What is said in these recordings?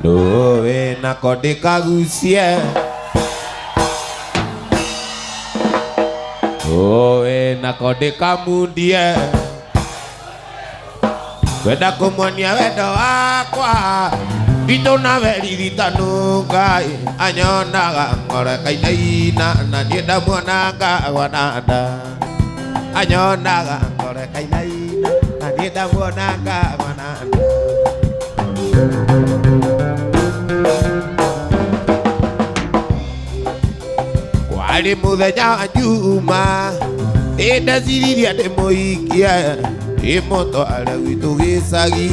Rũĩ nako ndĩkagucie. Rũĩ nako ndĩkamundie. Kwenda kũmuonia wendo wakwa Nditũ nawe ririkano Ngai anyonaga ngoro ĩkainaina na niĩ ndamuona ngagwa na nda. Anyonaga ngoro ĩkainaina na niĩ ndamuona ngagwa na nda. Kwarĩ mũthenya wa Juma ndĩndeciririe ndĩmũikie ndĩmũtware gwitũ gĩcagi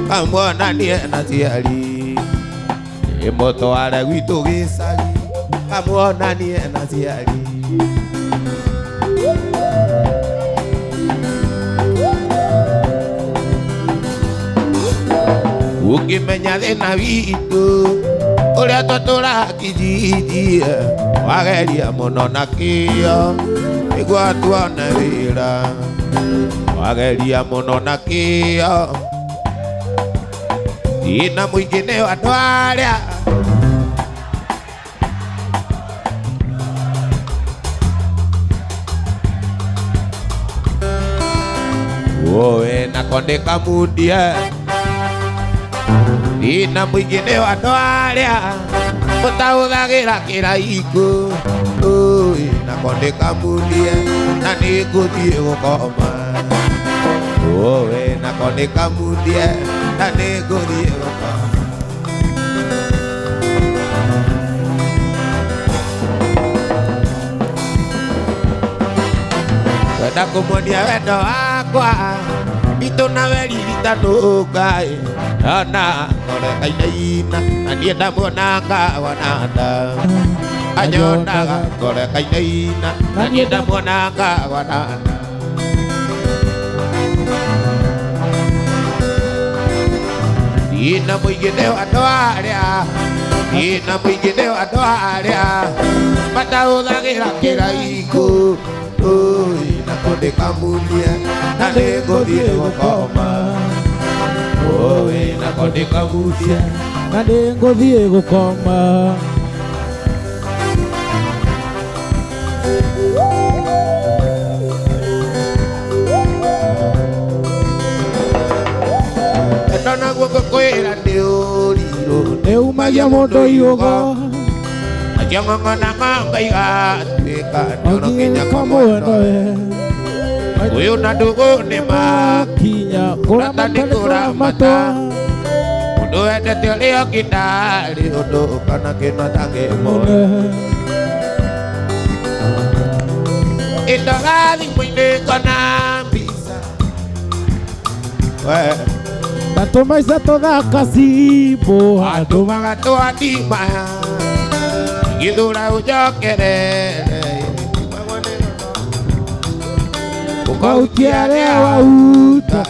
kamuonanie na ciari ndĩmũtware gwitũ gĩcagi kamuonanie na ciari. Ũngĩmenya thĩna witũ ũrĩa tũtũraga kijiji wageria mũno na kĩo nĩguo tuone wĩra wageria mũno na kĩo thĩna mũingĩ nĩ andũ arĩa. Wowe nako ndĩkamundie thĩna mũingĩ nĩ andũ arĩa mũtahũthagĩra kĩraikũ. Ũĩ nako ndĩkamundie na nĩngũthiĩ gũkoma. Wowe nako ndĩkamundie na nĩngũthiĩ gũkoma. Kwenda kũmuonia wendo wakwa Itũ nawe ririkano Ngai ona ngoro ĩkainaina na niĩ ndamuona ngagwa na nda. Anyonaga ngoro ĩkainaina na niĩ ndamuona ngagwa na nda. Thĩna mũingĩ nĩ andũ arĩa thĩna mũingĩ nĩ andũ arĩa matahũthagĩra kĩraikũ. Ũĩ nako ndĩkamunie na nĩngũthiĩ gũkoma. Ũĩ nako ndĩkamunie na nĩngũthiĩ gũkoma. Endo naguo ngũkwĩra nĩ ũrirũ nĩumagia mũndũ iũgo Acio ng'ong'o na ng'ongo igatuĩka ndoro nginya kwa mwendo Ũyũ na ndũgũ nĩ makinya kũramata nĩ kũramata. Mũndũ wendete ũrĩa ũngĩ ndarĩ ũndũ kana kĩno atangĩmũhe. Indoga thimũ-inĩ ngona mbica. We na tũmaica tũthaka cimbo andũ magatwathima gĩthũra ũnjokerere ũkahutia arĩa wahuta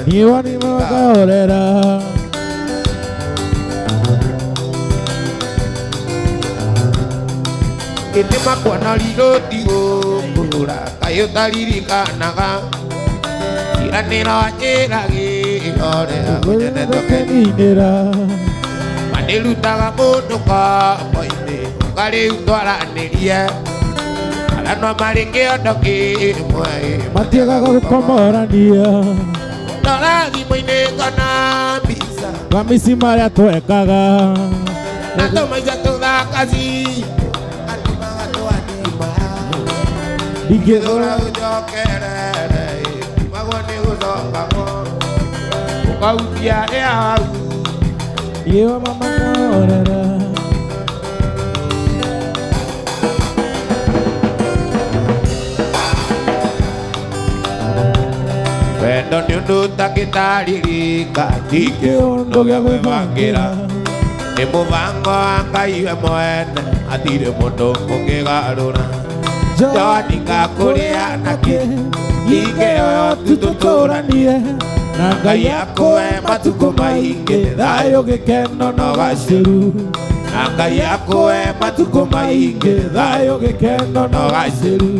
niwa nĩmakahorera. Ĩndĩ makuona rirũti gũkũra kaĩ ũtaririkanaga iranĩro njĩra gĩorea ũnyenete ũkeninĩra manĩrutaga mũndũ kombo-inĩ ũkarĩu twaranĩrie arĩa no marĩ kĩondo kĩmwe matiagaga gũkomorania ndora thimũ-inĩ ngona mbica mamisi marĩa twekaga na tũmaica tũthaka cimbo andũ magatwathima ndingĩthũra gĩthũra ũnjokerere magwo nĩ gũcokagwo ũkahutia arĩa hau niwa mamakahorera. Wendo nĩ ũndũ ũtangĩtarĩrĩka Kĩũndũ ũndũ gĩa gwĩbangĩra nĩ mũbango wa Ngai we mwene hatirĩ mũndũ ũngĩgarũra. Njoni ngakũrĩa nakĩ ingĩoyo tu tũtũranie na Ngai akũhe matukũ maingĩ thayũ gĩkeno na ũgacĩru na Ngai akũhe matukũ maingĩ thayũ gĩkeno na ũgacĩru.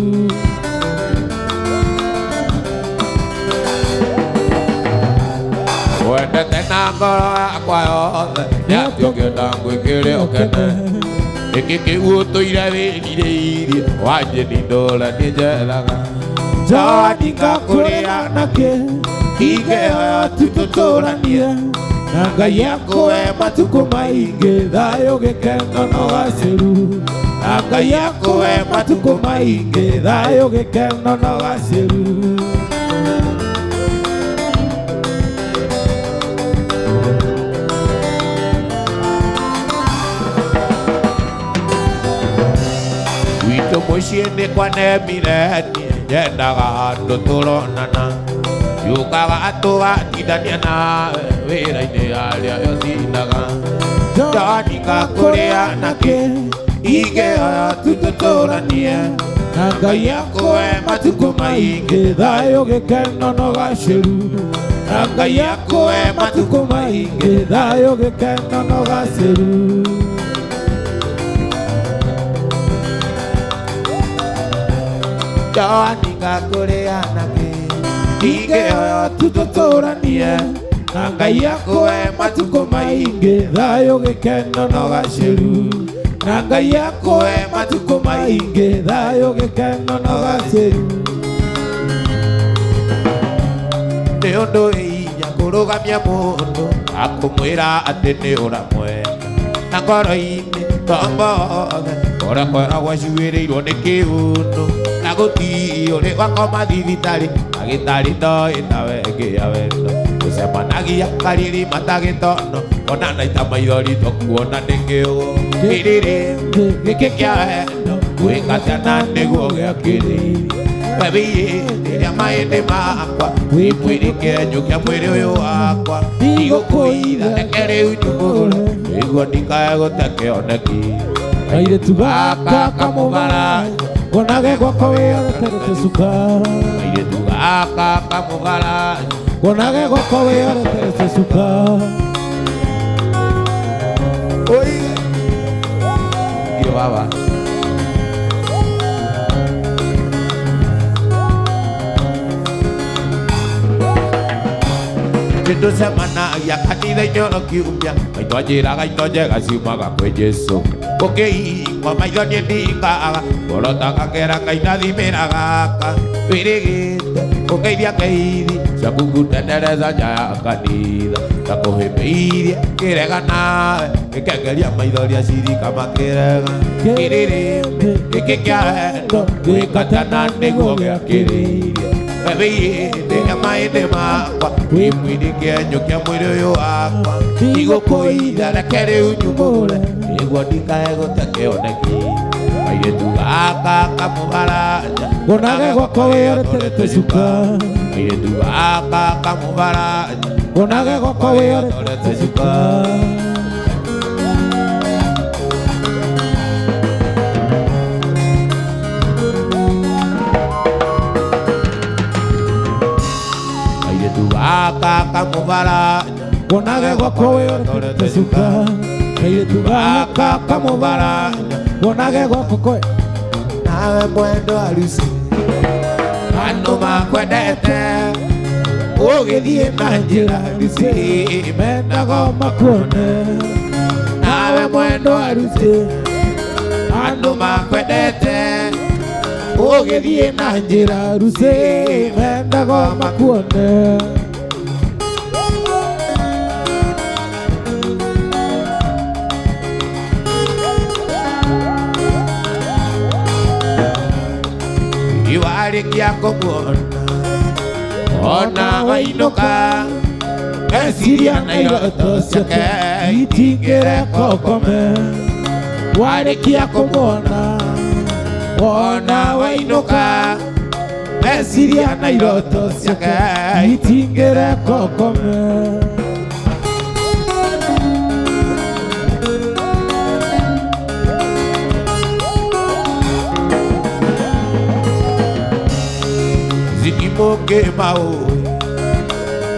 Wendete na ngoro yakwa yothe nĩ atĩ ũngĩona Ngwĩkĩre ũkene. Nĩkĩ kĩu ũtũire wĩrirĩirie wanjĩnindũra nĩ njethaga. Zawadi ngakũrĩa nakĩ ingĩoya tu tũtũranie na Ngai akũhe matukũ maingĩ thayũ gĩkeno na ũgacĩru na Ngai akũhe matukũ maingĩ thayũ gĩkeno na ũgacĩru. Gwitũ mũciĩ nĩ kwanemire niĩ nyendaga handũ tũronana yũkaga tũgatindania nawe wĩra-inĩ harĩa yothindaga. Zawadi ngakũrĩa nakĩ ingĩoya tu tũtũranie na Ngai akũhe matukũ maingĩ thayũ gĩkeno na ũgacĩru na Ngai akũhe matukũ maingĩ thayũ gĩkeno na ũgacĩru. Zawadi ngakũrĩa nakĩ ingĩoya tu tũtũranie na Ngai akũhe matukũ maingĩ thayũ gĩkeno na ũgacĩru na Ngai akũhe matukũ maingĩ thayũ gĩkeno na ũgacĩru. Nĩ ũndũ wĩ hinya kũrũgamia mũndũ akũmwĩra atĩ nĩ ũramwenda na ngoro-inĩ tombothe ũrakoragwo acuĩrĩirwo nĩ kĩũndũ na gũtirĩ ũrĩ wakoma thibitarĩ ndagĩtarĩ ndoĩ tawe ngĩa wendo gũcemanagia kariri matagĩtono ona naita maithori tũkuona nĩ kĩũgũ kĩrĩrĩ gĩkĩ kĩa wendo gwĩka na nĩguo gĩakĩrĩirie wewĩyĩrĩria maĩndĩ makwa wĩ mwĩrĩ kĩenyũ kĩa mwĩrĩ ũyũ wakwa ndigũkũitha reke rĩu nyumbũre nĩguo ndikae gũte kĩoneki. Kairĩtu gaka kamũgara ngonage gwakwa wĩoreterete cukara. Kairĩtu gaka kamũgara ngonage gwakwa wĩoreterete cukara. Oi Ndio baba. Nĩtũcemanagia kanitha-inĩ oro kiumia maitũ anjĩraga indo njega ciumaga kwĩ Jesũ ũkĩhingwo maitho niĩ ndingaga ngoro ta gakera Ngai ndathimĩra gaka wĩrĩgĩte ũngeithia ngeithi ciaku ngutendereza nja ya kanitha ndakũhĩmbĩirie ngĩrega nawe ngĩkengeria maithori acirika makĩrega kĩrĩrĩmbĩ gĩkĩ kĩa wendo gwĩka na nĩguo gĩakĩrĩirie wewĩyĩrĩria maĩndĩ makwa wĩ mwĩrĩ kĩenyũ kĩa mwĩrĩ ũyũ wakwa ndigũkũitha reke rĩu nyumbũre nĩguo ndikae gũte kĩoneki. Kairĩtu gaka kamũbaranja ngonage gwakwa wĩoreterete cukara. Kairĩtu gaka kamũbaranja ngonage gwakwa wĩoreterete cukara. Kairĩtu gaka kamũbaranja ngonage gwakwa wĩoreterete cukara. Kairĩtu gaka kamũbaranja ngonage gwakwa kwe nawe mwendo harusi andũ makwendete ũgĩthiĩ na njĩra harusi mendaga makuone nawe mwendo harusi andũ makwendete ũgĩthiĩ na njĩra harusi mendaga makuone. Iwarĩkia kũmuona ona wainũka meciria na iroto ciake itingĩreka ũkome warĩkia kũmuona ona wainũka meciria na iroto ciake itingĩreka ũkome. Zikimũngĩ maũĩ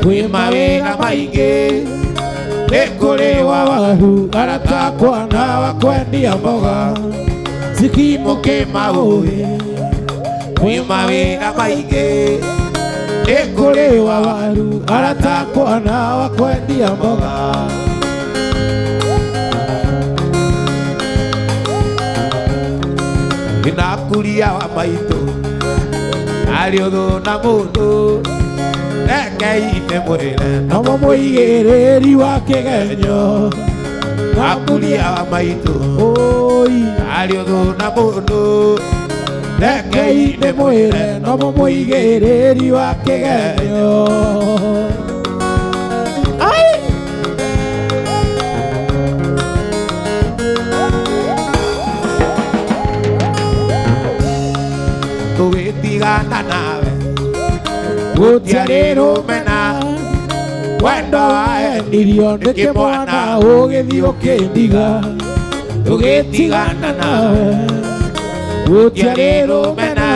kwĩ mawĩra maingĩ nĩ kũrĩ wa waru aratakwa na wa kwendia mboga. Zikimũngĩ maũĩ kwĩ mawĩra maingĩ nĩ kũrĩ wa waru aratakwa na wa kwendia mboga. Akuria wa maitũ arĩ ũthũ na mũndũ rekeite mwĩre Nomo mũigĩrĩri wa kĩgenyo. Akuria wa maitũ Oi. arĩ ũthũ na mũndũ Rekei ndĩmwĩre nomo mũigĩrĩri wa kĩgenyo. Ai! Tũgĩtigana nawe Gũtiarĩ rũmena wendo waendirio nĩ kĩmwana ũgĩthiĩ ũkĩndiga. Tũgĩtigana nawe gũtiarĩ rũmena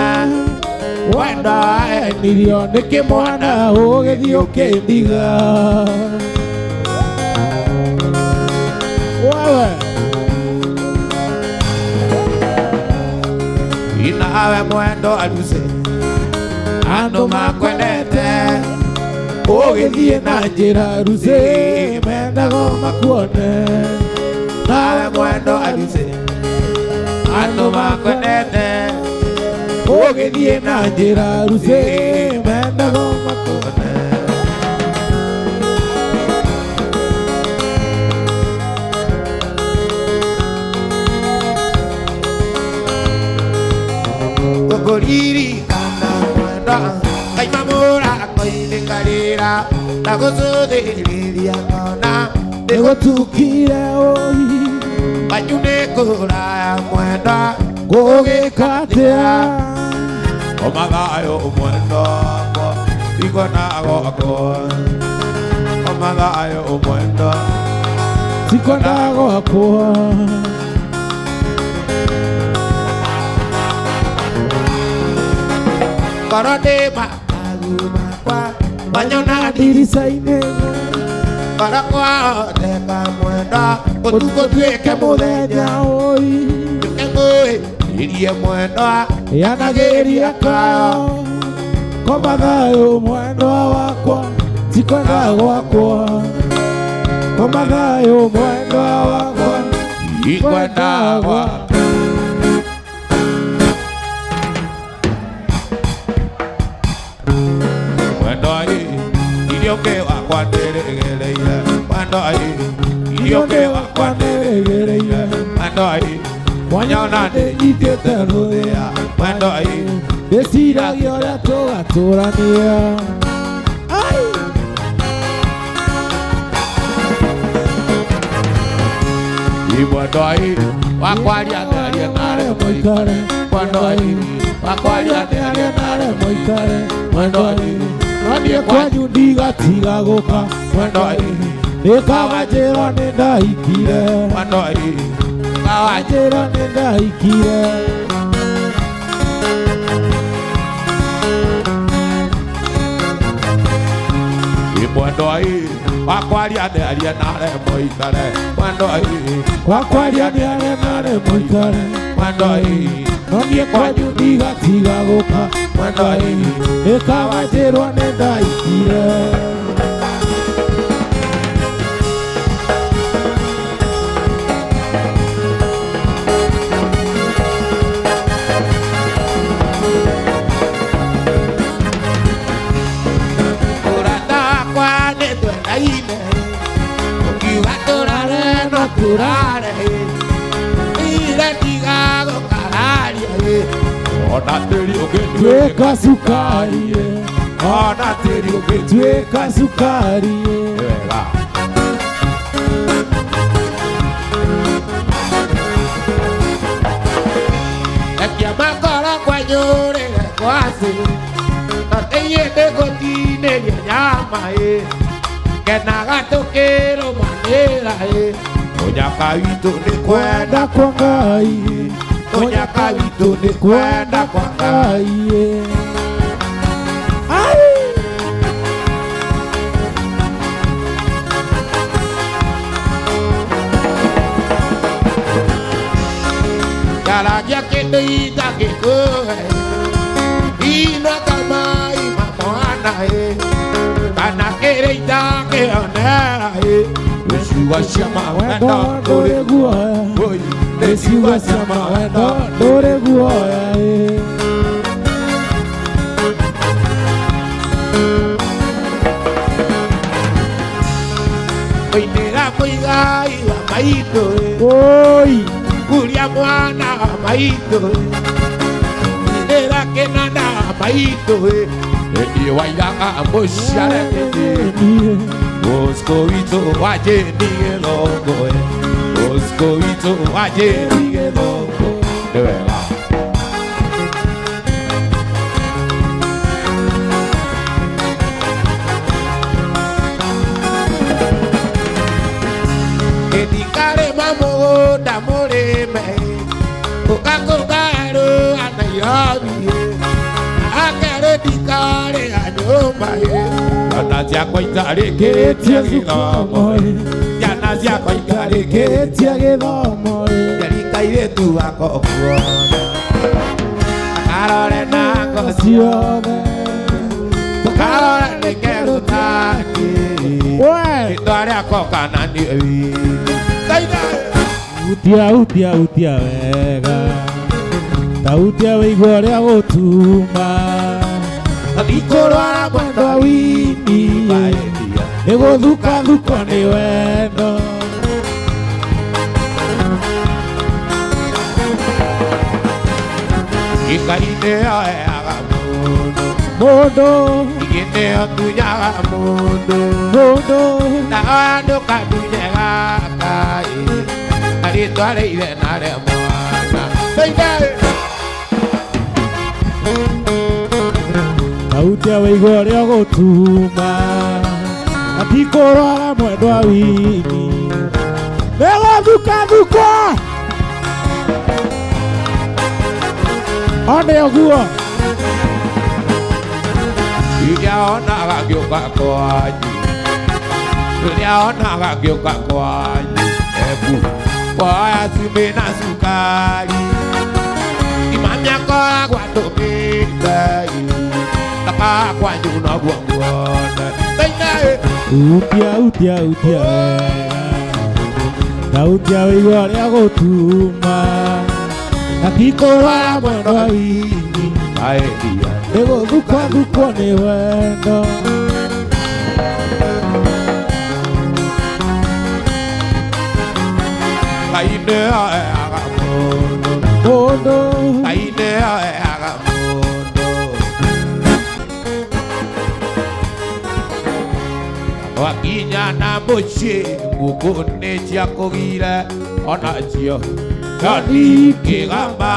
wendo waendirio nĩ kĩmwana ũgĩthiĩ ũkĩndiga. Wewe Inawe mwendo aruce andũ makwendete ũgĩthiĩ na njĩra rucĩ mendago makuone. Nawe mwendo aruce andũ makwendete ũgĩthiĩ na njĩra rucĩ mendago makuone. Ngũkũririkana mwendwa kaima mũrango-inĩ karĩra ndagũcũthĩrĩria ngona Nĩgũtukire oi kwanyu nĩ kũraya mwendwa ngũgĩka atĩa. Omathayo mwendwa wakwa ndikwenda gwakwa Omathayo mwendwa Tikwenda gwakwa. Ngoro ndĩ makagu makwa manyona Ndirica-inĩ ngoro kwahoteka mwendwa ũtukũ tuĩke mũthenya mũthenya oi njuke ngũĩrĩrie mwendwa yanagĩria kayo koma thayũ mwendwa wakwa tikwenda gwakwa. Koma thayũ mwendwa wakwa ikwenda gwakwa. Mwendwa ĩ irio kĩ wakwa ndĩrĩgĩrĩire mwendwa ĩ irio kĩ wakwa ndĩrĩgĩrĩire mwendwa ĩ Mwanyona ndĩnyitĩte rũthĩa mwendwa ĩ ndĩciragia ũrĩa tũgatũrania. Ai! Mwendwa ĩ wakwaria nĩarie nare Mũikare mwendwa ĩ wakwaria nĩarie nare mũikare mwendwa ĩ no niĩ kwanyu ndigatiga gũka mwendwa ĩ nĩkaba njĩrwo nĩ ndahikire mwendwa ĩ kawa njĩrwo nĩ ndahikire. Mwendwa ĩ wakwaria nĩarie nare mũikare mwendwa ĩ Wakwaria nĩarie nare mũikare mwendwa ĩ no niĩ kwanyu ndigatiga gũka mwendwa ĩ nĩkaba njĩrwo nĩ ndahikire. Ũrata wakwa nĩ twendaine ũkiuga tũrare no tũrare ire tiga gũkararia ona tĩri ũngĩtuĩka Tuĩka cukari ona tĩri ũngĩtuĩka tuĩka cukari wega. Ekia makoro kwanyũrĩre gwacĩ tondũ ndĩgũtinĩria nyama ĩ kenaga tũkĩrũmanĩra ĩ ũnyaka witũ nĩ kwenda kwenda kwa Ngai ũnyaka witũ nĩ kwenda kwa Ngai. Ngai. Ai! Njaragia kĩndũ itangĩkũhe ino ta mai ma mwana ĩ kana kĩrĩa itangĩonera ĩ. Ciugo cia Wendo mawendo ndũrĩ guoya. Oi, Nĩ ciugo cia mawendo ndũrĩ guoya ĩ. Mũinĩra mũigai wa maitũ Oi. Kuria mwana wa maitũ Inĩra kĩnanda wa maitũ Ĩĩ wairaga mũciare Niĩ. Bosco witũ wa Jane Gĩthongo Bosco witũ wa Jane Gĩthongo. Nĩ wega. Ndikarĩma mũgũnda mũrĩme ũkakũngarũa Nairobi akerĩ ndikarĩha nyũmba ciana ciakwa itarĩkĩtie Kĩtie gĩthomo gĩthomo ĩ. ciana ciakwa itarĩkĩtie Kĩtie gĩthomo ĩ. Njerikairĩtu wakwa kuona karore na ngo Ciothe. karore nĩ kerũtaki We. rĩtwa rĩakwa kana nĩ wini Taina. Utia utia utia wega tautia wĩigua ũrĩa gũtuma Ndikũrwara mwendwa wini nĩ gũthukathukwo nĩ wendo. Ngai nĩyo heaga mũndũ Mũndũ Ingĩ nĩyo tunyaga mũndũ mũndũ Nao andũ kandunye gaka ĩ Na rĩtwa rĩa ithe na rĩa mwana Taina. Tautia wĩigua ũrĩa gũtuma atikũrwara mwendwa wini nĩ gũthukathukwo one ũguo. Rĩrĩa onaga ngĩũka kwanyu Rĩrĩa onaga ngĩũka kwanyu Ebu Woya cumbĩ na cukari Imami akoragwo atũmĩte Ndaka kwanyu noguo nguona Taina. Utia utia utia wega tautia wĩigua ũrĩa gũtuma atikũrwara mwendwa wini Aendia nĩ gũthukathukwo nĩ wendo. Ngai nĩyo heaga mũndũ Mũndũ Ngai nĩyo heaga mũndũ Wakinya na mũciĩ ngũkũ nĩ ciakũgire onacio Kĩgamba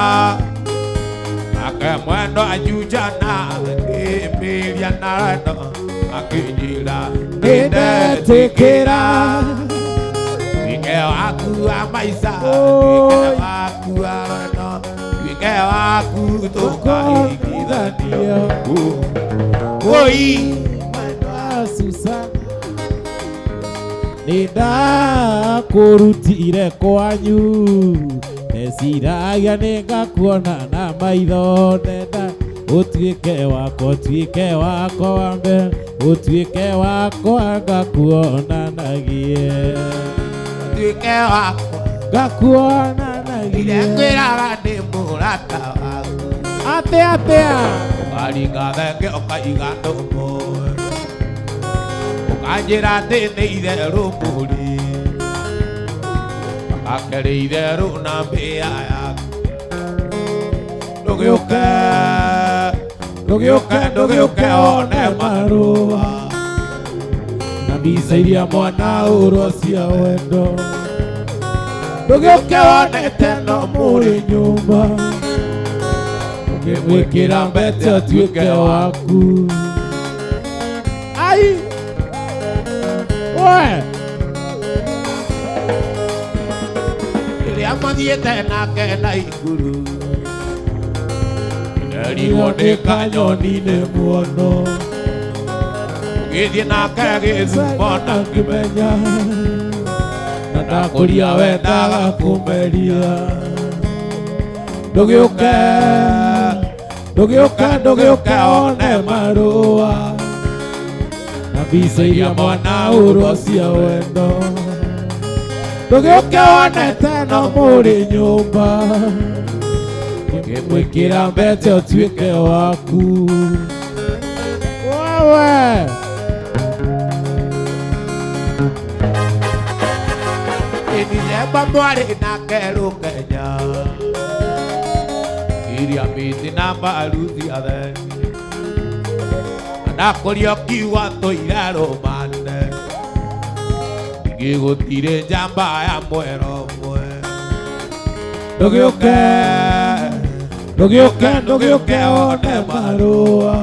ake mwendo anjunjana akĩmĩria na rendo akĩnjĩra nĩndetĩkĩra Tuĩke waku wa maica Oi. tuĩke waku wa rendo tuĩke waku tũkaigithanio Oi. Mwendwa Susana nĩ ndakũrutire kwanyu ndeciragia nĩ ngakuona na maitho ndenda ũtuĩke wakwa ũtuĩke wakwa wa mbere ũtuĩke wakwa ngakuonanagie Tuĩke wakwa ngakuonanagie Irekwĩraga nĩ mũrata waku atĩa atĩa Ũkaringa thenge ũkaiga ndũmũ Ũkanjĩra atĩ nĩ itherũ mũri Akerĩ itherũ na mbĩa yaku Ndũgĩũke Ndũgĩũke ndũgĩũke one marũa na mbica iria mwana ũrwo cia wendo ndũgĩũke wonete no mũrĩ nyũmba ũkĩmwĩkĩra mbete atuĩke waku ai we Rĩrĩa mathiĩte nake na ikuru Nderirwo nĩ kanyoni-inĩ muono Ũgĩthiĩ nake gĩthumo na ngĩmenya na ndakũria wendaga kũmeria ndũgĩũke ndũgĩũke ndũgĩũke one marũa na mbica iria mwana ũrwo cia wendo. Ndũgĩũke wonete no mũrĩ nyũmba, ngĩmwĩkĩra mbete ũtuĩke waku. Wewe Ĩnithemba mwarĩ nake rũkenya iria mĩtĩ na mbaruthi atheri ndakũria kiuga tũire rũmane ingĩgũtirĩ njamba ya mwero mwe. Ndũgĩũke, ndũgĩũke, ndũgĩũke wone marũa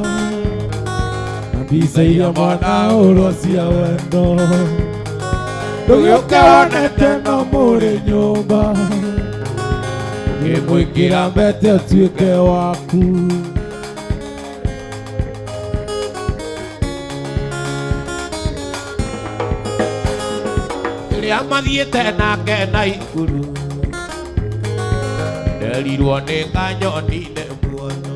na mbica iria mwana ũrwo cia wendo. Ndũgĩũke wonete no mũrĩ nyũmba, ngĩmwĩkĩra mbete ũtuĩke waku. Rĩrĩa mathiĩte nake na ikuru nderirwo nĩ kanyoni-inĩ muono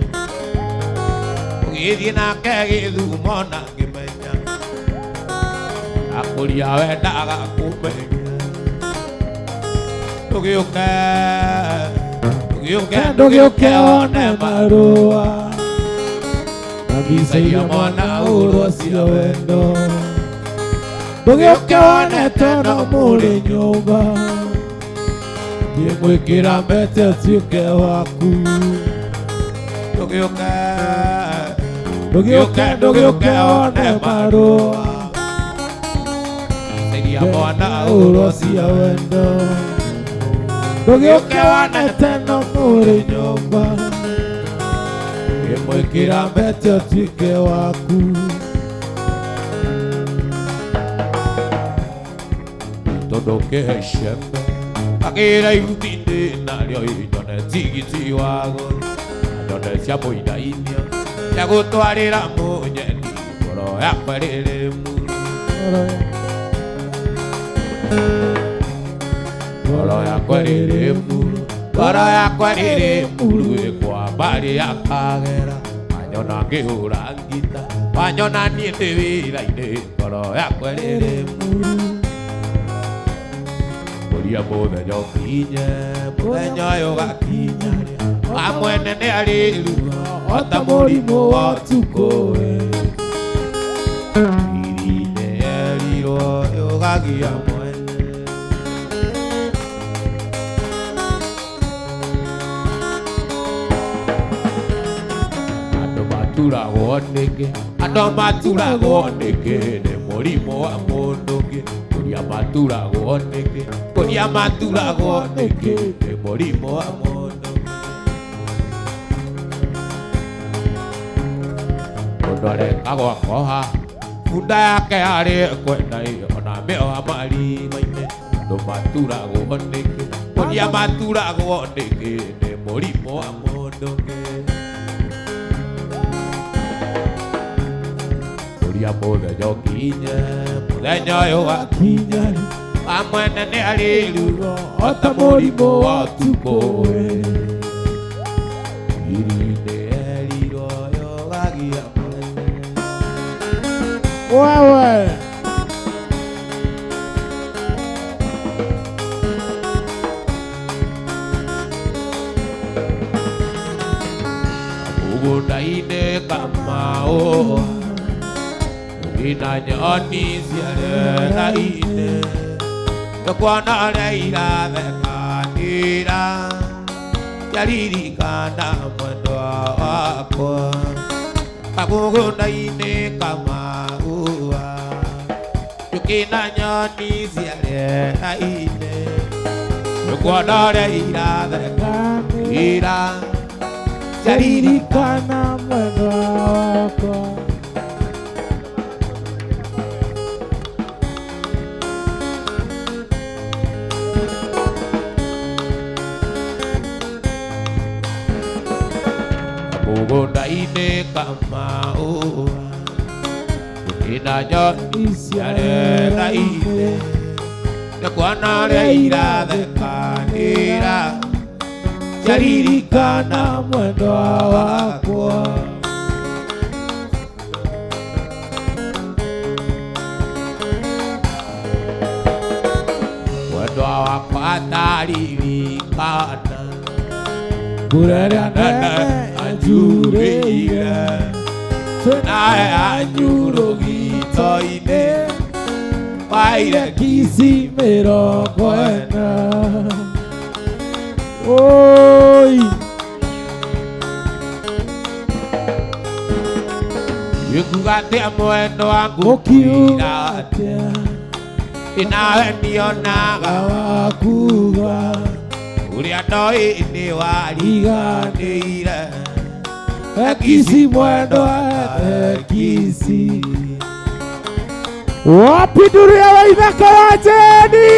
ũgĩthiĩ nake gĩthumo na ngĩmenya akũria wendaga kũmenya. Ndũgĩũke, ndũgĩũke, ndũgĩũke wone marũa na mbica iria mwana ũrwo cia wendo. Ndũgĩũke wonete no mũrĩ nyũmba, ngĩmwĩkĩra mbete ũtuĩke waku. Ndũgĩũke, ndũgĩũke, ndũgĩũke wone marũa iria mwana ũrwo cia wendo. Ndũgĩũke wonete no mũrĩ nyũmba, ngĩmwĩkĩra mbete ũtuĩke waku. Tondũ kĩhecembe akĩra ihuti-inĩ narĩo nyone tigiti wago nyone cia mũinainia cia gũtwarĩra mũnyeni ngoro yakwa rĩrĩ muru ngoro yakwa rĩrĩ muru ngoro yakwa rĩrĩ muru ĩkwa mbarĩ ya kagera wanyona ngĩhũra ngita wanyona niĩ ndĩ wĩra-inĩ ngoro yakwa rĩrĩ muru kũria mũthenya ũkinye mũthenya ũyũ ũgakinya wa mwene nĩ arĩrua o ta mũrimũ wa ũtukũ. Iri-inĩ yerirwo yũgagia mwene. Andũ maturagwo nĩkĩ, andũ maturagwo nĩkĩ nĩ mũrimũ wa mũndũ ũngĩ. Kũria maturagwo nĩkĩ, kũria maturagwo nĩkĩ nĩ mũrimũ wa mũndũ ũngĩ. Mũndũ arekagwo akoha bunda yake yarĩ kwenda ona mĩoha marima-inĩ. Andũ maturagwo nĩkĩ, kũria maturagwo nĩkĩ nĩ mũrimũ wa mũndũ ũngĩ. Kũria mũthenya ũkinye mũthenya ũyũ wakinya wa mwene nĩ arĩrua o ta mũrimũ wa ũtukũ. Iri-inĩ yerirwo yũgagia mwene. Wewe Mũgũnda-inĩ kamau ũgĩna nyoni ciarera-inĩ ndũkuona ũrĩa irathekanĩra ciaririkana mwendwa wakwa. Kamũgũnda-inĩ kamaua njũkĩ na nyoni ciarera-inĩ ndũkuona ũrĩa irathekanĩra ciaririkana mwendwa wakwa. Kamũgũnda-inĩ kamaua njũkĩ na nyoni ciarera-inĩ ndũkuona ũrĩa irathekanĩra ciaririkana mwendwa wakwa. Mwendwa Wakwa ataririkana. Mbura ĩrĩa nene anjurĩire Nawe twĩnawe anyurugito-inĩ waire kici 40. Oi. Gĩkuga atĩa mwendo wangu? Ũkiuga atĩa? Nawe nionaga Wakuga ũrĩa ndoĩ nĩ wariganĩire. Ekici mwendo ekici. Wapi nduru ya waithaka wa Jeni?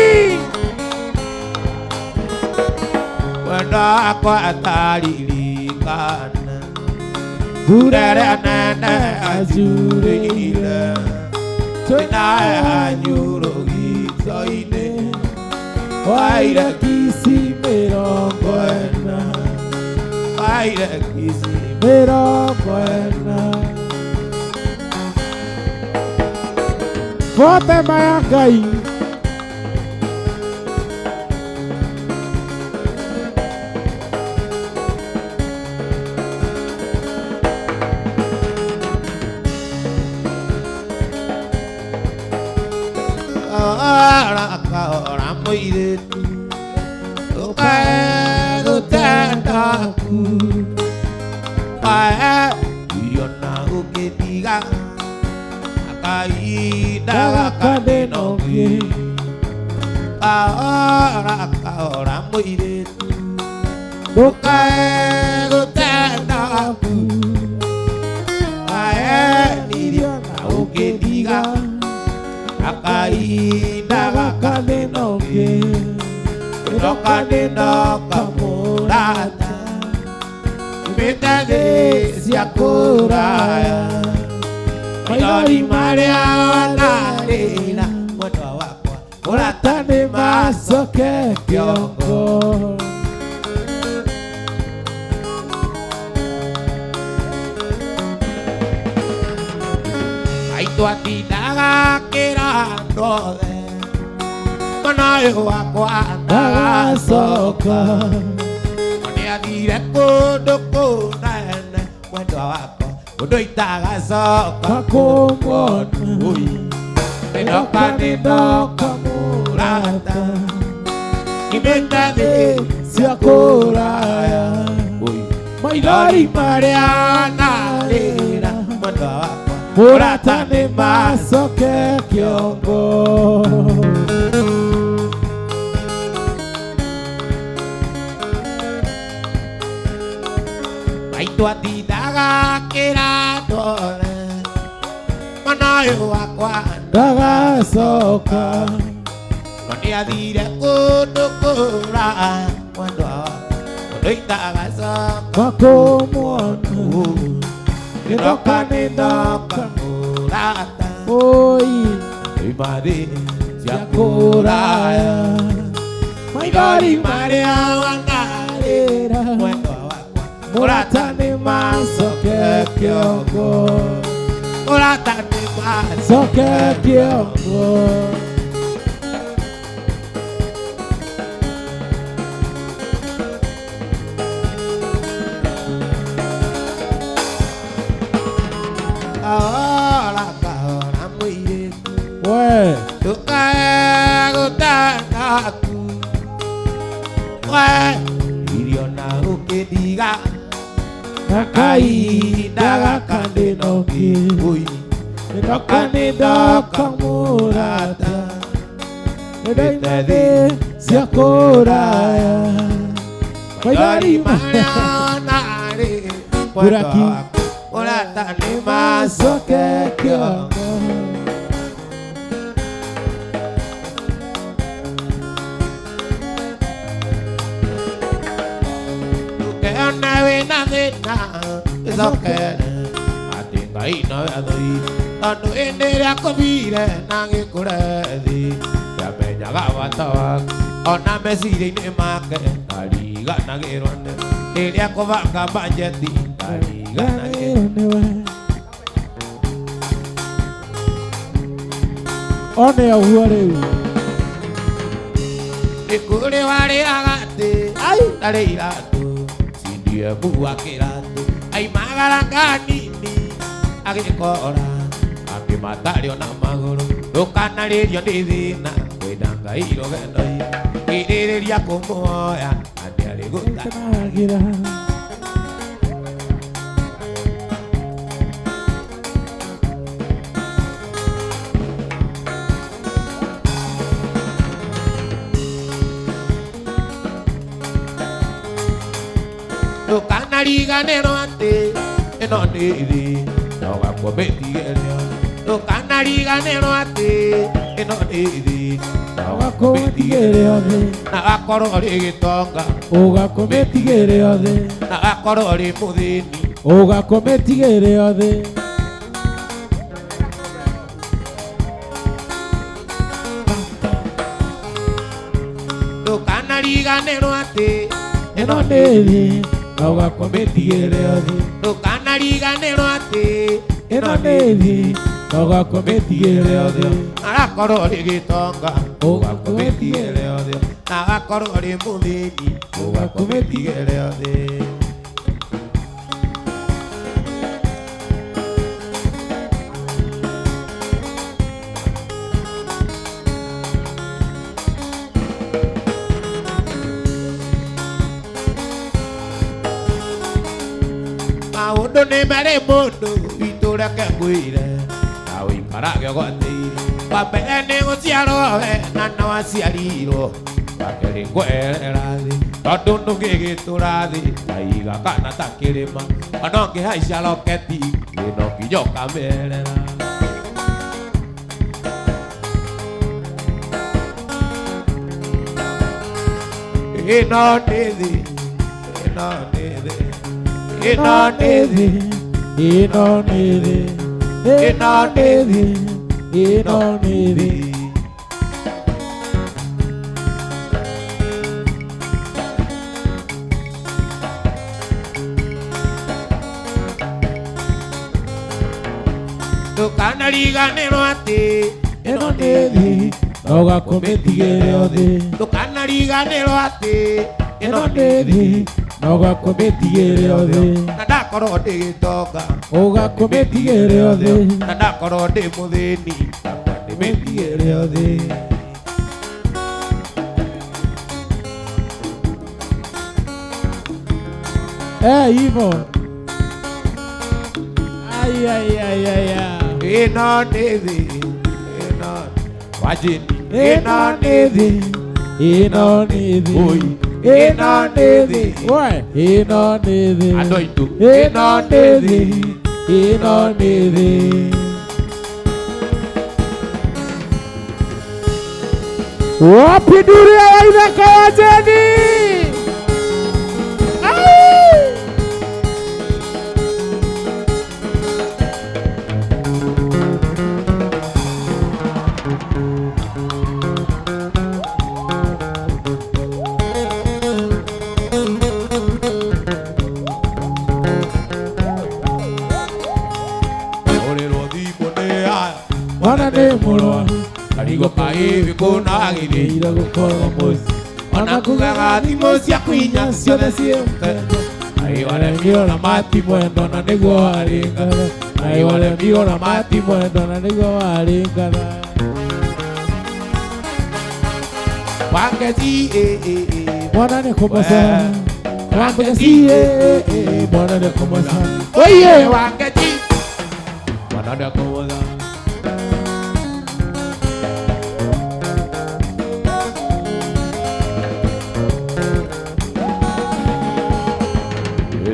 Mwendo wakwa ataririkana. Mbura Mbura ĩrĩa ĩrĩa nene anjurĩire twĩnawe anyurugito-inĩ waire kici 40. Waire kici 40. Bote maya Ngai. Kahora kahora mũirĩtu ndũkae gũtenda ku kae irio na ũkĩtiga akahinda gaka ndĩnoki. Kahora kahora mũirĩtu ndũkae gũtenda ku kae irio na ũkĩtiga akahinda gaka ndĩnoki. Ndoka ndĩnoka mũrata mĩte thĩ cia kũraya maithori marĩa wanarĩra mwendwa wakwa mũrata nĩ Macoke kĩongo. Maitũ atindaga akĩra andũ othe mwana ũyũ wakwa Ndagacoka. Nĩ athire kũndũ kũnene mwendwa wakwa ũndũ itagacoka. Kakũmwona. Ui. Nĩndoka nĩndoka mũrata imĩte thĩ cia kũraya Ui. maithori marĩa narĩra mwendwa wakwa mũrata nĩ macoke kĩongo. Maitũ atindaga akĩra andũ othe mwana ũyũ wakwa Ndagacoka. No nĩ athire kũndũ kũraya mwendwa wakwa ũndũ itagacoka. Kakũmwona. Nĩndoka nĩndoka mũrata Oi. imathĩ cia Cia kũraya kũraya maithori maithori marĩa wanarĩra marĩra mwendwa wakwa mũrata nĩ macoke kĩongo. Mũrata nĩ macoke Coke kĩongo. Kahora kahora mũirĩtu We. Ndũkae gũtenda ku we irio na ũkĩndiga Na kahinda gaka ndĩnoki. Ui. Nĩndoka nĩndoka mũrata nĩndaima thĩ cia kũraya maithori marĩa narĩ Buraki. Mũrata nĩ macoke macoke kĩongo. Ndũkeone wĩna thĩna ĩcokere atĩ Ngai nowe athũire tondũ hĩndĩ ĩrĩa akũbire na gĩkũre thĩ ndamenyaga bata waku ona meciria-inĩ make ndariganagĩrwo nĩ rĩrĩa kũbanga banjeti ndariganagĩrwo. Nĩwe. One ũguo rĩu. Nĩ kũrĩ warĩaga atĩ ndarĩ iratũ CDM wa kĩratũ aimagara kanini agĩkora angĩ matarĩ ona magũrũ ndũkanarĩrio nĩ thĩna kwenda Ngai rũgendo-inĩ kirĩrĩria kũmũhoya na nĩarĩgũta Kenagĩra. Ndũkanariganĩrwo atĩ ĩno nĩ thĩ na ũgakua mĩtigĩre ndũkanariganĩrwo atĩ ĩno nĩ thĩ na ũgakua Ũgakũmĩtigĩre othe. Na akorwo ũrĩ gĩtonga Ũgakũmĩtigĩre othe. Na akorwo ũrĩ mũthĩni Ũgakũmĩtigĩre othe. Ndũkanariganĩrwo atĩ Ĩno nĩ thĩ na ũgakũmĩtigĩre othe. Ndũkanariganĩrwo atĩ Ĩno nĩ thĩ na ũgakũmĩtigĩre othe. Arakorwo ũrĩ gĩtonga Ũgakũmĩtigĩre othe. Na akorwo ũrĩ mũthĩni ũgakũmĩtigĩre othe. Maũndũ nĩ marĩ mũndũ witũ reke ngwĩre na ũikarage ũgwatĩire wa mbere nĩ gũciarwo we na no aciarirwo wa kerĩ ngwerera thĩ tondũ ndũngĩgĩtũra thĩ ta iga kana ta kĩrĩma ona ũngĩhaica roketi ĩno nginya ũkamerera. Ĩno nĩ thĩ, ĩno nĩ thĩ, ĩno nĩ thĩ. Ĩno nĩ thĩ. Ĩno nĩ thĩ. Ĩno nĩ thĩ. Ndũkanariganĩrwo atĩ Ĩno nĩ thĩ na ũgakũmĩtigĩre othe. Ndũkanariganĩrwo atĩ Ĩno nĩ thĩ na ũgakũmĩtigĩre othe. Na ndakorwo ndĩ gĩtonga Ũgakũmĩtigĩre othe. Na ndakorwo ndĩ mũthĩni akwa ndĩmĩtigĩre othe. Eh, hivyo. Ai ai ai ai ai. Ĩno nĩ thĩ, ĩno wajini. Ĩno nĩ thĩ. Ĩno nĩ thĩ. Oi. Ĩno nĩ thĩ. We, ĩno nĩ thĩ. Andũ aitũ. Ĩno nĩ thĩ. Ĩno nĩ thĩ. Wapi duria wa ithaka wa Jeni? Ai! Ũrĩrwo thimũ nĩ aya. Mwana nĩ mũrwaru. Karigo kaĩbĩ kũnagĩrĩ Ira gũkorwo mũciĩ. Ona kugaga thimũ ciaku inya ciothe ciĩ mũtengo. Ai waremio na mati mwendo na nĩguo waringana. Ai waremio na mati mwendo na nĩguo waringana. Wangeci ĩ ĩ ĩ. Mwana nĩ kũmoca. Wangeci ĩ ĩ mwana nĩ kũmoca. Oye! Wangeci mwana nĩ kũmoca.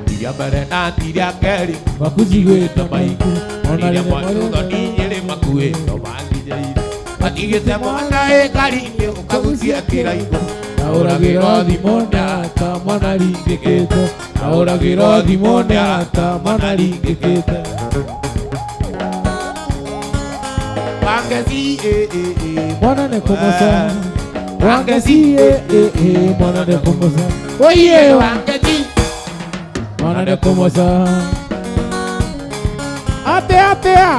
Tiria mbere na tiria kerĩ Makujigwĩte maingĩ. Ona rĩrĩa rĩrĩa mwatũthoni nyĩrĩ makuĩtwo manginyĩire matigĩte mwana ĩkari-inĩ ũkagucia kĩraiko. Ahũragĩrwo thimũ nĩ arata mwana ringĩkĩte. Ahũragĩrwo thimũ nĩ arata mwana ringĩkĩte. Wangeci ĩ ĩ ĩ. Mwana nĩ kũmoca. Wangeci ĩ ĩ ĩ mwana nĩ kũmoca. Oye! Wangeci Mwana nĩ kũmoca. Atĩa atĩa?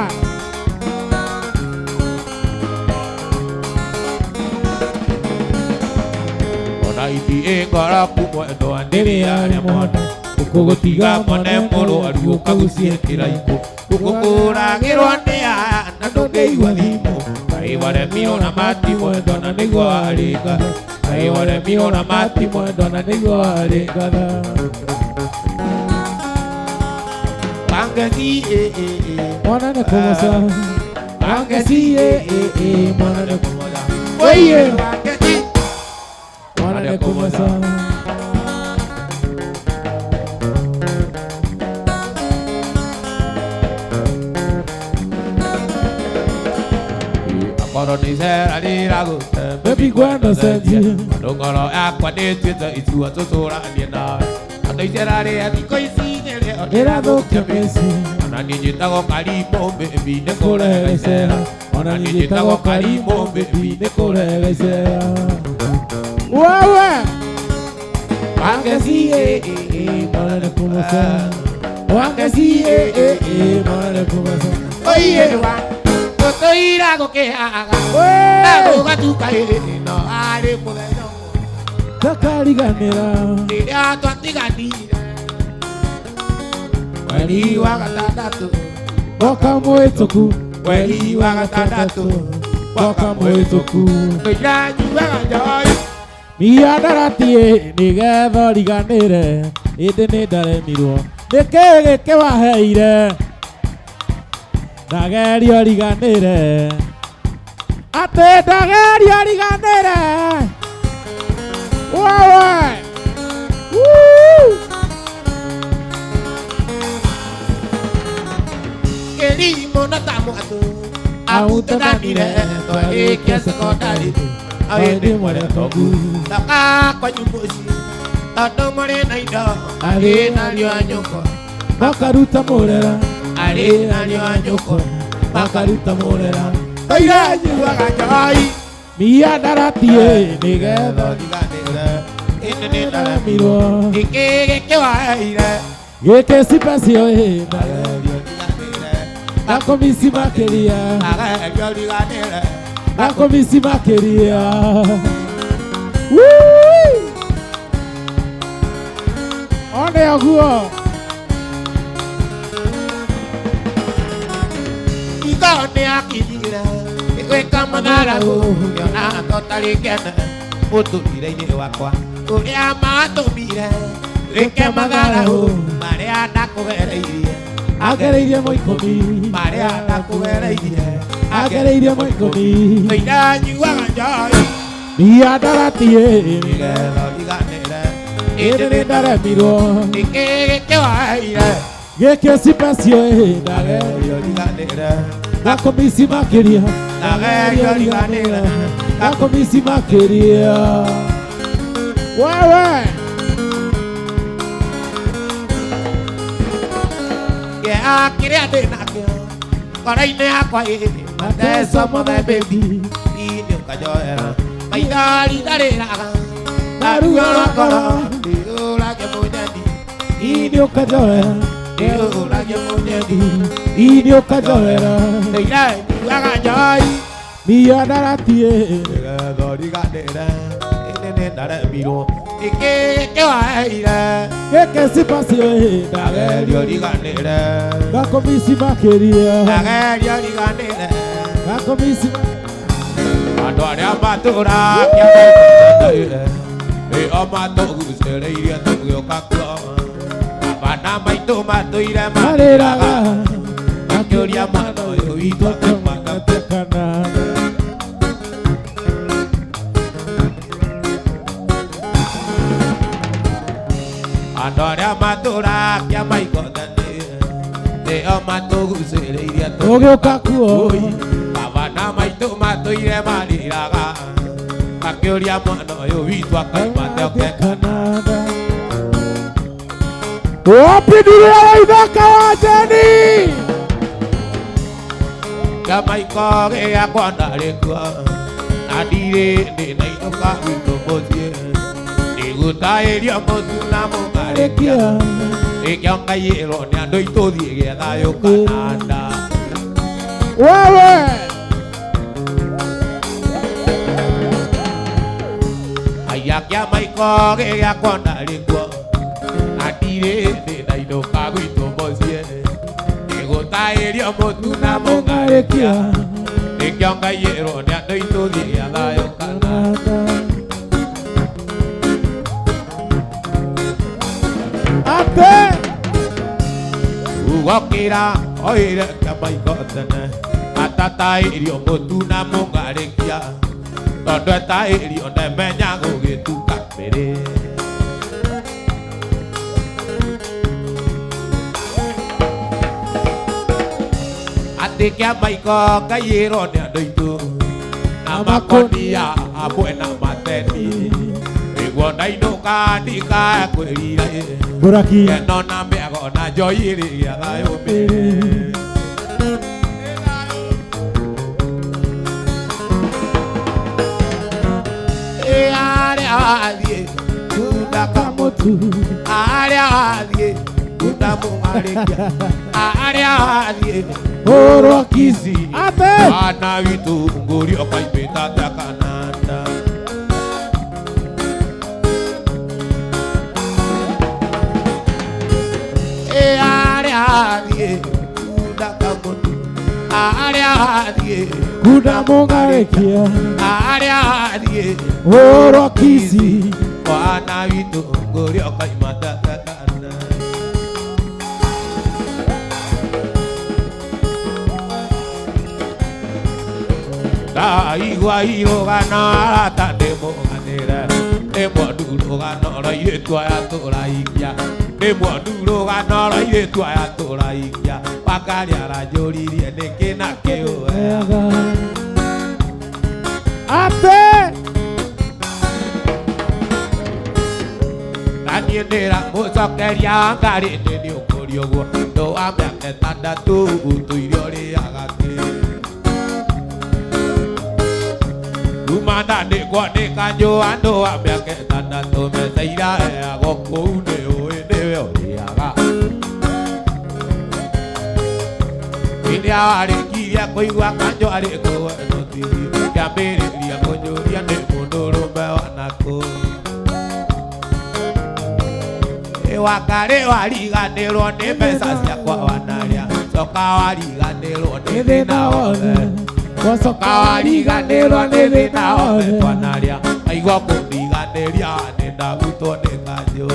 Ona iti ngoroku mwendwa Ndĩrĩ arĩa mwana Ũkũgũtiga mone mũrwaru ũkagucie kĩraikũ. Ũkũkũragĩrwo nĩ aya na ndũngĩigua thimũ. Kaĩ waremirwo na mati mwendwa na nĩguo warĩ ngatha. Kaĩ waremirwo na mati mwendwa na nĩguo warĩ ngatha. Wangeci ĩ ĩ ĩ. Mwana nĩ kũmoca. Wangeci ĩ ĩ ĩ. Mwana nĩ kũmoca. Oiye Wangeci. Mwana nĩ kũmoca. Akorwo nĩ icera rĩragũte Baby gwenda cenjie. Tondũ ngoro yakwa ndĩtuĩte itua tũtũranie nawe. Tondũ icera rĩa thikũ ici nĩrĩo Rĩrathũkia mĩciĩ. Ona niĩ njĩtagwo Karimũ baby nĩ Kũrega kũrega icera. Ona niĩ njĩtagwo Karimũ baby nĩ kũrega icera. Wewe. Wangeci ĩ ĩ ĩ. Mwana nĩ kũmoca. Wangeci ĩ ĩ ĩ. Mwana nĩ kũmoca. Oiye wa tũtũira gũkĩaga na gũgatuka ĩ no arĩ mũthenya ũmwe Takariganĩra. Rĩrĩa twatiganire mweri wa gatandatũ. Mwaka mũhĩtũku. Mweri wa gatandatũ. Mwaka mũhĩtũku. Ndĩranyuaga njohi. Mĩandarati nĩgetha ũriganĩre ĩndĩ nĩ ndaremirwo nĩkĩ gĩkĩ waheire ndageria ũriganĩre atĩ ndageria ũriganĩre wewe. Woo! Kĩrimũ na ta mwatũ amutananire twarĩkia sekondarĩ Ahĩndĩ mwarĩ tongu. Toka kwanyu mũciĩ tondũ mũrĩ na indo arĩ narĩo a nyũkwa. Makaruta mũrera. Arĩ narĩo a nyũkwa. Makaruta mũrera. Tũiranyuaga njohi. Mĩandarati nĩgetha ũriganĩre ĩndĩ nĩ ndaremirwo nĩkĩ gĩkĩ waheire gĩkĩ cipacio ĩ Ndageria ũriganĩre. Nakomisi makĩria. Ndageria ũriganĩre. Nakomisi makĩria. Woo! One ũguo. Itho nĩ akinyire gwĩka matharagu ngĩona totarĩ kene mũtũrĩre-inĩ wakwa ũrĩa matũmire wĩke matharagu marĩa ndakũgereirie. Agereirie mũikũmi. Marĩa ndakũgereirie. Agereirie mũikũmi. Tũiranyuaga njohi. Mĩandarati nĩgetha ũriganĩre ĩndĩ nĩ ndaremirwo nĩkĩ gĩkĩ waheire gĩkĩ cipacio Ndageria ũriganĩre. Nakomisi makĩria. Ndageria ũriganĩre. Nakomisi makĩria wewe. Kĩeha kĩrĩa ndĩ nakĩo ngoro-inĩ yakwa ĩ mateco mothe baby nĩ ũkanjoera maithori ndarĩraga na ruo rwa ngoro ndĩũragia mũnyendi. Ini ũkanjoera. Ndĩũragia mũnyendi. Ini ũkanjoera. Ndĩiranyuaga njohi. Mĩandarati nĩgetha ũriganĩre ĩndĩ nĩ ndaremirwo nĩkĩ gĩkĩ waheire gĩkĩ cipacio Ndageria ũriganĩre. Nakomisi makĩria. Ndageria ũriganĩre. Nakomisi. Andũ arĩa matũra kĩamaire nĩo matũgucĩrĩirie tũgĩũka kuo. Baba na maitũ matũire marĩraga makĩũria mwana ũyũ witũ akiumaga kana. Andũ arĩa matũra kĩamaikotani nĩo matũgucĩrĩirie Tũgĩũka kuo. Baba na maitũ matũire marĩraga makĩũria mwana ũyũ witũ akauma atĩa Kanada. Wapi dunia wa ithaka wa Jeni? Kĩamaiko gĩakwa ndarĩ kuo na ndirĩ ndĩnainũka gwitũ mũciĩ ndigũtaĩrio mũtu na mũkarĩkia nĩkĩo ngaiyĩrwo nĩ andũ itũthiĩ gĩa thayũ Kanada. Wewe. Aya Na kĩama iko gĩgĩakwo ndarĩ kuo na ndirĩ ndĩ ndainũka gwitũ mũciĩ ngĩgũtaĩrio mũtu na mũng'arĩkia nĩkĩo ngaiyĩrwo nĩ andũ aitũ thiĩ gĩa thayũ kana Ate ugokĩra oire kĩama iko tene atataĩrio mũtu na mũng'arĩkia tondũ etaĩrio ndemenya gũgĩtuka mbere. Atĩ kĩama iko ngaiyĩrwo nĩ andũ aitũ na makonia amwe na mateni nĩguo ndainũka ndikae kwĩrira Buraki keno na mĩago na njoi rĩgĩa thayũ mĩrĩ. Arĩa wathiĩ kunda kamutu arĩa wathiĩ kunda mũng'arĩkia arĩa wathiĩ Oro kici Ate ana witũ ngũrio kaimĩta ta kananda. Arĩa wathiĩ kunda kamũtu arĩa wathiĩ kunda mũng'arĩkia arĩa wathiĩ Oro kici mwana witũ ngũrio kaimata ta kananda. Ndaigua irũgano arata ndĩmũganĩre ndĩmwondu rũgano rwa aya tũraikia ndĩmwondu rũgano rwa aya tũraikia Wangarĩ aranjũririe nĩkĩ na kĩũe Wega Ate na niĩ ndĩramũcokeria Wangarĩ nĩ nĩ ũkũria ũguo ndũ wa mĩaka ĩtandatũ ũtũire ũrĩaga kĩ kuma ndandĩkwo nĩ kanjũ andũ a mĩaka ĩtandatũ mbeca iraheagwo kũu nĩ ũĩ nĩwe ũrĩaga rĩrĩa warĩkirie kũigua kanjũ arĩ kũwe nũtithi kĩambĩrĩria kũnjũria nĩ mũndũrũme wanakũ Wangarĩ wariganĩrwo nĩ mbeca ciakwa wanarĩa coka wariganĩrwo nĩ Nĩ thĩna thĩna wothe wothe Wacoka wariganĩrwo nĩ thĩna wothe twanaria aigua kũndiganĩria nĩ ndagutwo nĩ kanjũ.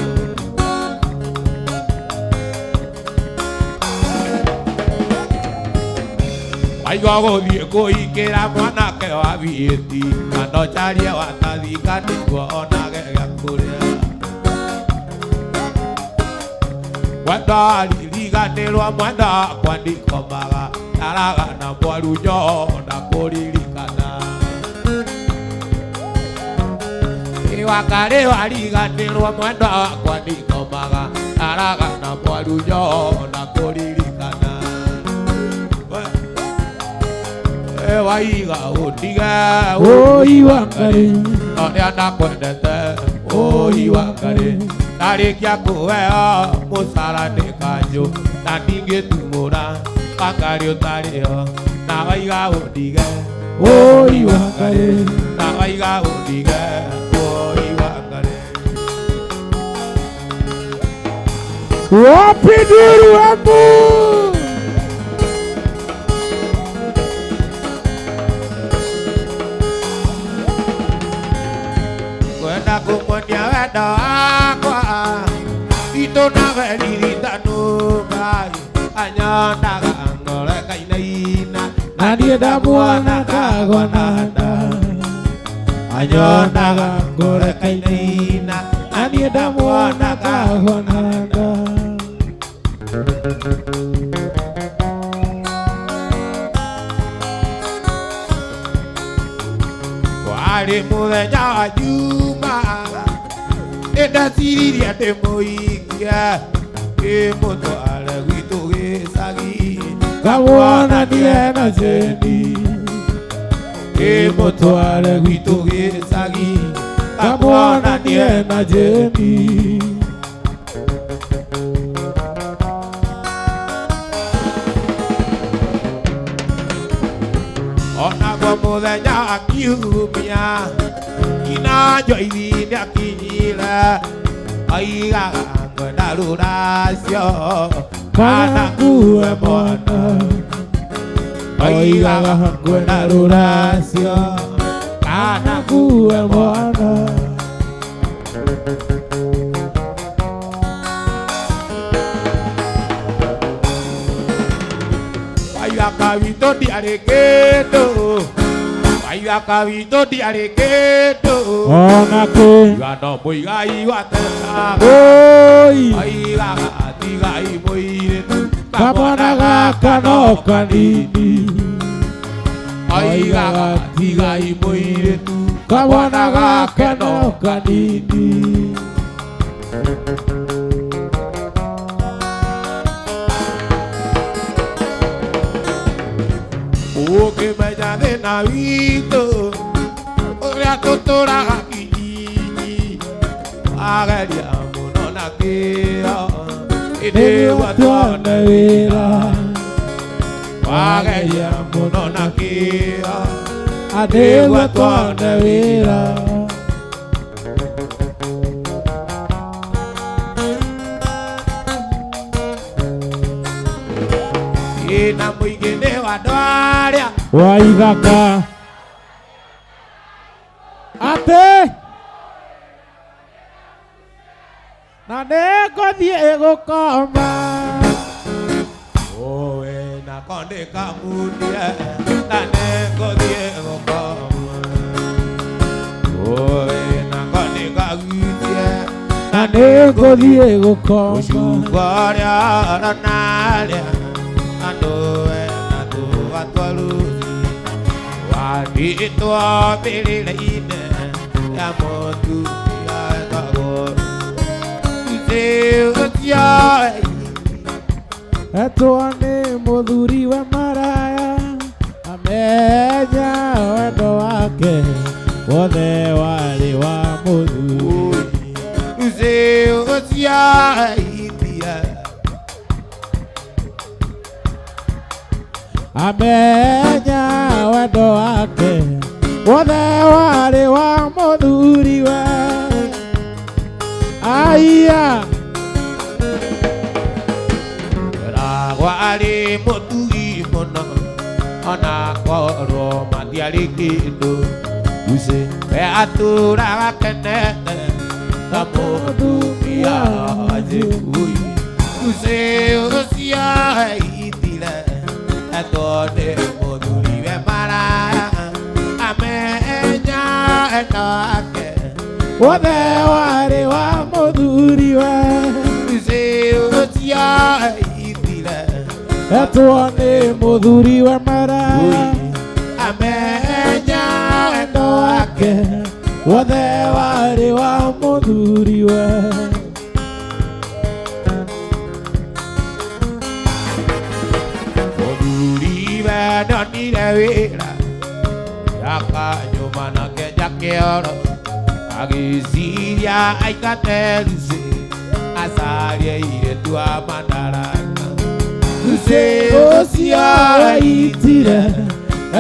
Waigua gũthiĩ kũhikĩra mwanake wa biĩti kana ũcarie watathika nĩguo onage gĩa kũrĩa mwenda waririganĩrwo mwenda wakwa ndikomaga ndaraga na mwarunyo na kũririkana Wangarĩ wariganĩrwo mwenda wakwa ndikomaga ndaraga na mwarunyo na kũririkana waiga ũndige Oi Wangarĩ ũrĩa ndakwendete oi Wangarĩ ndarĩkia kũheo mũcara nĩ kanjũ na ndingĩtumũra Wangarĩ ũtarĩho na waiga ũndige Oi Wangarĩ na waiga ũndige oi Wangarĩ. Wapi duru Embu Kwenda kũmuonia wendo wakwa itũ nawe riritanu Ngai anyonaga ngoro ĩkainaina Na niĩ ndamuona kagwa na nda anyonaga ngoro ĩkainaina Na niĩ ndamuona kagwa na nda Warĩ mũthenya wa Juma nĩndeciririe ndĩmũikie ndĩmũtware gwitũ gĩcagi Ngamuonanie na Jeni ndĩmũtware gwitũ gĩcagi Ngamuonanie na Jeni Onaguo mũthenya wa kiumia Nyina Joyce nĩakinyire oigaga ngwenda rũracio Kana ngue mwana. Oigaga ngwenda rũracio kana ngue mwana. Waithaka witũ ndiarĩ kĩndũ, Waithaka witũ ndiarĩ kĩndũ. Ona kĩ. Iga no mũigai watesaga. Oi. Oigaga tigai mũirĩtu. Kamwana gaka no kanini. Oigaga tigai mũirĩtu. Kamwana gaka no kanini. Ũngĩmenya thĩna witũ ũrĩa tũtũraga kijiji, wageria mũno na kĩo ĩndĩ Nĩguo watwona tuone wĩra. Wageria mũno na kĩo Nĩguo tuone wĩra. Ĩna mũingĩ nĩ wa andũ arĩa Waithaka. Atĩ. Na nĩngũthiĩ gũkoma. Ũĩ nako ndĩkamundie na nĩngũthiĩ gũkoma. Ũĩ nako ndĩkagutie Na nĩngũthiĩ gũkoma. Ũcungo ũrĩa ũronaria andũ ena tũa twa rũci wandĩtwo mbĩrĩra-inĩ ya mũtumia wetagwo Lucy ũcio. Etwo nĩ mũthuri wa maraya. Amenya wendo wake wothe warĩ wa mũthuri. Lucy ũcio ithia. Amenya wendo wake wothe warĩ wa mũthuri we. Aya. Ragwa arĩ mũtugi mũno ona korwo matiarĩ kĩndũ. Lucy we atũraga kenete ta mũtumia njĩkui. Lucy ũcio ithire etwo nĩ mũthuri we maraya amenya wendo wake wothe warĩ wa mũthuri we. Lucy ũcio ithire Etwo nĩ mũthuri wa maraya. Amenya wendo Wendo wake wake wothe warĩ wa mũthuri we. Mũthuri we ndonire wĩra akanyuma na kenja kĩoro agĩciria aikate Lucy acarie airĩtu a madaraka. Lucy Ũcio weitire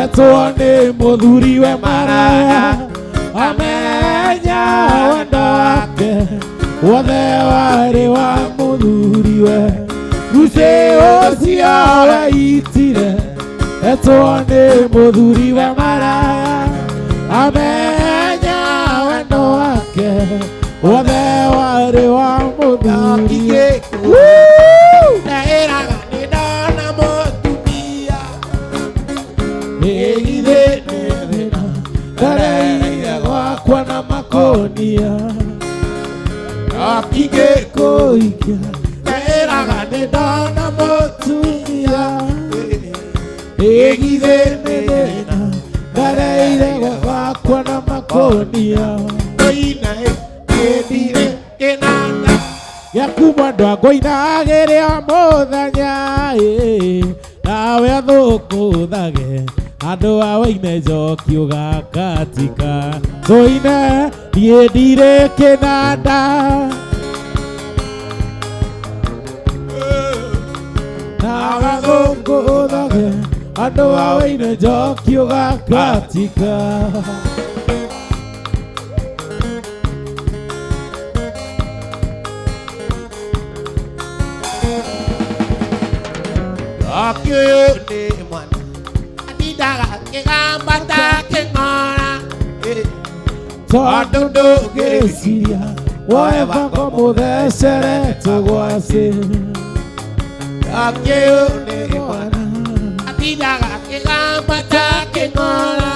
etwo nĩ mũthuri we maraya. Amenya wendo wake wothe warĩ wa mũthuri we. Lucy ũcio weitire etwo nĩ mũthuri we maraya. Amenya wendo wake wothe warĩ wa mũthuri we. Woo! Ndaĩraga nĩ ndona mũtumia. Ĩgithĩ nĩ thĩna ndareire gwakwa na makonia. Ndokingĩ Kũikia. Ndaĩraga nĩ ndona mũtumia. Ĩgithĩ nĩ thĩna ndareire gwakwa na makonia. Tũine kĩndire kĩnanda. Gĩaku mwendwa ngũinagĩrĩa mũthenya ĩ, nawe athũkũthage andũ a waine njoki ũgakatika tũine niĩ ndirĩ kĩnanda. Nawe athũkũthage andũ a waine njoki ũgakatika. Njoki ũyũ nĩ mwana atindaga akĩgamba ta kĩng'ora. Tondũ ndũngĩciria woe bango mũthecere tũgwacĩ. Njoki ũyũ nĩ mwana atindaga akĩgamba ta kĩng'ora.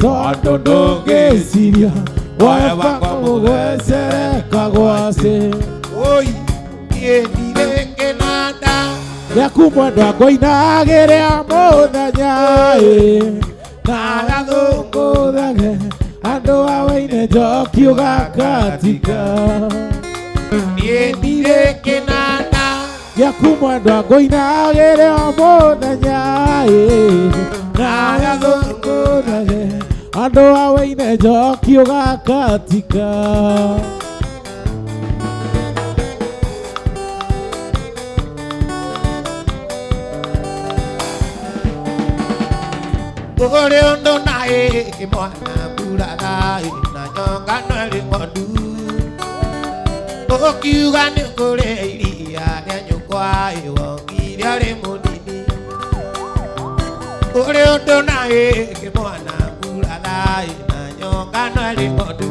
Tondũ ndũngĩciria woe bango mũthecere kagwacĩ. Oi, niĩ ndirĩ kĩnanda. Gĩaku mwendwa ngũinagĩrĩa mũthenya ĩ na gathũngũthage andũ a waine njoki ũgakatika. Niĩ ndirĩ kĩnanda. Gĩaku mwendwa ngũinagĩrĩa mũthenya ĩ na gathũngũthage andũ a waine njoki ũgakatika. Kũrĩ ũndũ naĩ mwana mburaga na nyongano ĩrĩ ng'ondu. Ũkiuga nĩ kũrĩ iria rĩa nyũkwa wongire ũrĩ mũnini. Kũrĩ ũndũ naĩ mwana mburaga na nyongano ĩrĩ ng'ondu.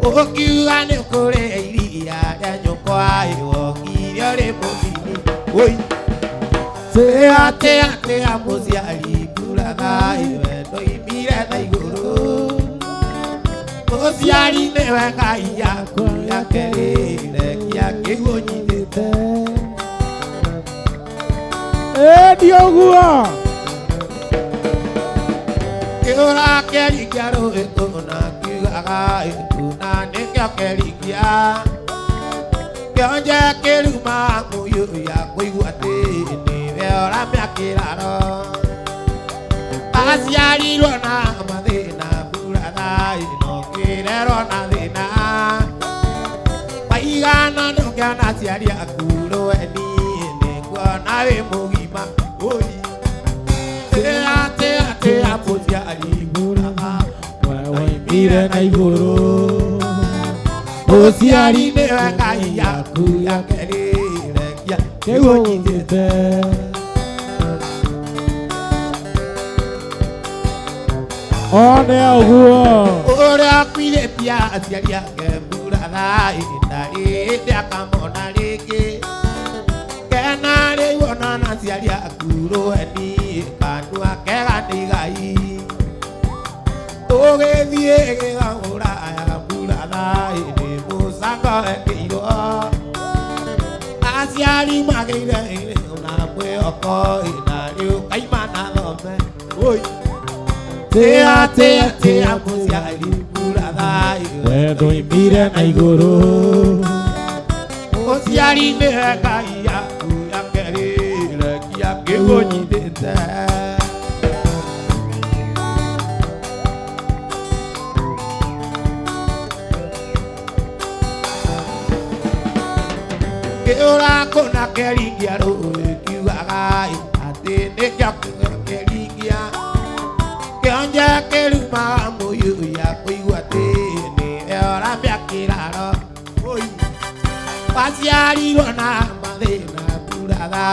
Ũkiuga nĩ kũrĩ iria rĩa nyũkwa wongire ũrĩ mũnini. Oi. Tea tea tea mũciari mburaga wendo imire na igũrũ. Mũciari nĩwe Ngai yaku ya kerĩ rekia kĩu ũnyitĩte. Ĩĩ ũguo. Kĩũra kĩringia rũĩ kũna kiugaga kũna nĩkĩo kĩringia. Kĩonje kĩruma mũyũ ya kũigua atĩ nĩwe ũramĩa kĩraro. Aciarirwo na mathĩna mburaga no kĩrerwo na thĩna. Waigana ndũngĩona aciari aku rũeni nĩnguona wĩ mũgima. Oi. Tea tea tea mũciari mburaga Waimire na igũrũ. Mũciari nĩwe Ngai yaku ya kerĩ rekia Kĩu ũnyitĩte. One ũguo. Ũrĩa akuithĩtie aciari ake mburaga ndarĩ hĩndĩ akamona rĩngĩ. Kena rĩu ona na aciari aku rũeni kanua kega nĩ igai. Tũgĩthiĩ gĩthagũraya mburaga nĩ mũcango wekĩirwo. Aciari magĩire na mwĩhoko na rĩu kaima na thome. Oi. Tea tea tea mũciari mburaga Wendo imire na igũrũ. Mũciari nĩwe Ngai yaku ya kerĩ rekia kĩu ũnyitĩte. Kĩũra kũna kĩringia rũĩ kiugaga atĩ nĩkĩo kĩringia. Kĩonje kĩruma mũyũ ya kũigua atĩ nĩwe ũramĩa kĩraro. Oi. Waciarirwo na mathĩna mburaga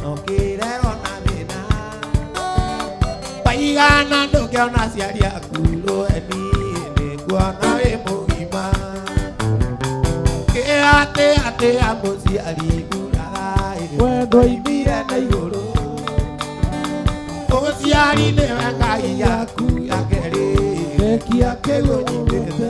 no kĩrerwo na thĩna. Waigana ndũngĩona aciari aku rũeni nĩnguona wĩ mũgima. Kĩa tea tea mũciari mburaga Wendo imire na igũrũ. Mũciari nĩwe Ngai yaku ya kerĩ Rekia kĩu ũnyitĩte.